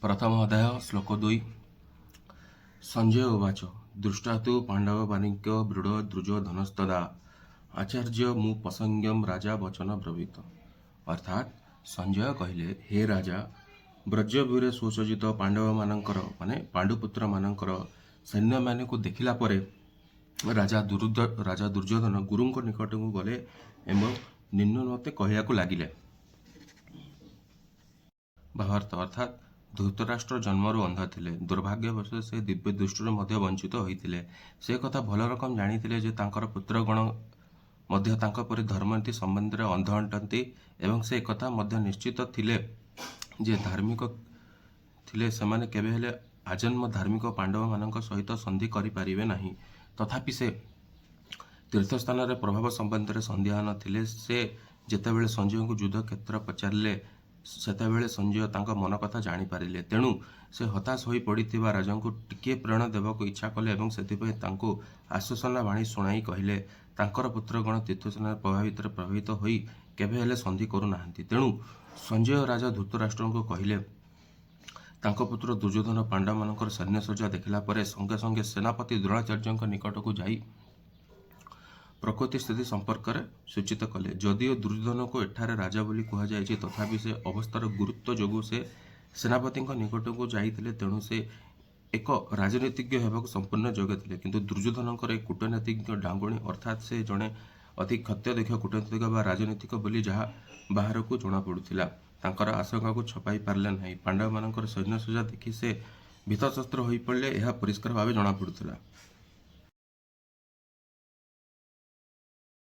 ପ୍ରଥମ ଅଧ୍ୟାୟ, ଶ୍ଲୋକ 2। ସଞ୍ଜୟ ଉବାଚ, ଦୃଷ୍ଟ୍ୱା ତୁ ପାଣ୍ଡବମାନିକ୍ୟ ଦୃଢ଼ ଦୁର୍ଯ୍ୟୋଧନସ୍ତଦା ଆଚାର୍ଯ୍ୟ ମୁପସଂୟମ୍ୟ ରାଜା ବଚନମବ୍ରବୀତ। ଅର୍ଥାତ୍ ସଞ୍ଜୟ କହିଲେ, ହେ ରାଜା, ବଜ୍ରବ୍ୟୂହରେ ସୁସଜ୍ଜିତ ପାଣ୍ଡବମାନଙ୍କର, ମାନେ ପାଣ୍ଡୁପୁତ୍ରମାନଙ୍କର ସୈନ୍ୟମାନଙ୍କୁ ଦେଖିଲା ପରେ ରାଜା ଦୁର୍ଯ୍ୟୋଧନ ଗୁରୁଙ୍କ ନିକଟକୁ ଗଲେ ଏବଂ ନିମ୍ନମତେ କହିବାକୁ ଲାଗିଲେ। ଭାବାର୍ଥ, ଅର୍ଥାତ୍ ଧୃତରାଷ୍ଟ୍ର ଜନ୍ମରୁ ଅନ୍ଧ ଥିଲେ। ଦୁର୍ଭାଗ୍ୟବଶତଃ ସେ ଦିବ୍ୟ ଦୃଷ୍ଟିରୁ ମଧ୍ୟ ବଞ୍ଚିତ ହୋଇଥିଲେ। ସେ କଥା ଭଲ ରକମ ଜାଣିଥିଲେ ଯେ ତାଙ୍କର ପୁତ୍ରଗଣ ମଧ୍ୟ ତାଙ୍କ ପରି ଧର୍ମନୀତି ସମ୍ବନ୍ଧରେ ଅନ୍ଧ ଅଟନ୍ତି ଏବଂ ସେ ଏକଥା ମଧ୍ୟ ନିଶ୍ଚିତ ଥିଲେ ଯେ ଧାର୍ମିକ ଥିଲେ ସେମାନେ କେବେ ହେଲେ ଆଜନ୍ମ ଧାର୍ମିକ ପାଣ୍ଡବମାନଙ୍କ ସହିତ ସନ୍ଧି କରିପାରିବେ ନାହିଁ। ତଥାପି ସେ ତୀର୍ଥସ୍ଥାନର ପ୍ରଭାବ ସମ୍ବନ୍ଧରେ ସନ୍ଦିହାନ ଥିଲେ। ସେ ଯେତେବେଳେ ସଞ୍ଜୟଙ୍କୁ ଯୁଦ୍ଧ କ୍ଷେତ୍ର ପଚାରିଲେ, ସେତେବେଳେ ସଞ୍ଜୟ ତାଙ୍କ ମନ କଥା ଜାଣିପାରିଲେ। ତେଣୁ ସେ ହତାଶ ହୋଇ ପଡ଼ିଥିବା ରାଜାଙ୍କୁ ଟିକିଏ ପ୍ରେରଣା ଦେବାକୁ ଇଚ୍ଛା କଲେ ଏବଂ ସେଥିପାଇଁ ତାଙ୍କୁ ଆଶ୍ୱାସନା ବାଣୀ ଶୁଣାଇ କହିଲେ, ତାଙ୍କର ପୁତ୍ରଗଣ ତୀର୍ଥସ୍ଥାନର ପ୍ରଭାବିତ ହୋଇ କେବେ ହେଲେ ସନ୍ଧି କରୁନାହାନ୍ତି। ତେଣୁ ସଞ୍ଜୟ ରାଜା ଧୃତରାଷ୍ଟ୍ରଙ୍କୁ କହିଲେ, ତାଙ୍କ ପୁତ୍ର ଦୁର୍ଯ୍ୟୋଧନ ପାଣ୍ଡବମାନଙ୍କର ସୈନ୍ୟସଜ୍ଜା ଦେଖିଲା ପରେ ସଙ୍ଗେ ସଙ୍ଗେ ସେନାପତି ଦ୍ରୋଣାଚାର୍ଯ୍ୟଙ୍କ ନିକଟକୁ ଯାଇ ପ୍ରକୃତ ସ୍ଥିତି ସମ୍ପର୍କରେ ସୂଚିତ କଲେ। ଯଦିଓ ଦୁର୍ଯ୍ୟୋଧନକୁ ଏଠାରେ ରାଜା ବୋଲି କୁହାଯାଇଛି, ତଥାପି ସେ ଅବସ୍ଥାର ଗୁରୁତ୍ୱ ଯୋଗୁଁ ସେ ସେନାପତିଙ୍କ ନିକଟକୁ ଯାଇଥିଲେ। ତେଣୁ ସେ ଏକ ରାଜନୀତିଜ୍ଞ ହେବାକୁ ସମ୍ପୂର୍ଣ୍ଣ ଯୋଗ୍ୟ ଥିଲେ। କିନ୍ତୁ ଦୁର୍ଯ୍ୟୋଧନଙ୍କର ଏକ କୂଟନୀତିଜ୍ଞ ଢାଙ୍ଗୁଣି, ଅର୍ଥାତ୍ ସେ ଜଣେ ଅତି କ୍ଷତଦକ୍ଷ କୂଟନୀତିଜ୍ଞ ବା ରାଜନୀତିକ ବୋଲି ଯାହା ବାହାରକୁ ଜଣାପଡ଼ୁଥିଲା, ତାଙ୍କର ଆଶଙ୍କାକୁ ଛପାଇ ପାରିଲେ ନାହିଁ। ପାଣ୍ଡବମାନଙ୍କର ସୈନ୍ୟସଜ୍ଜା ଦେଖି ସେ ଭୀତସନ୍ତ୍ରସ୍ତ ହୋଇପଡ଼ିଲେ, ଏହା ପରିଷ୍କାର ଭାବେ ଜଣାପଡ଼ୁଥିଲା।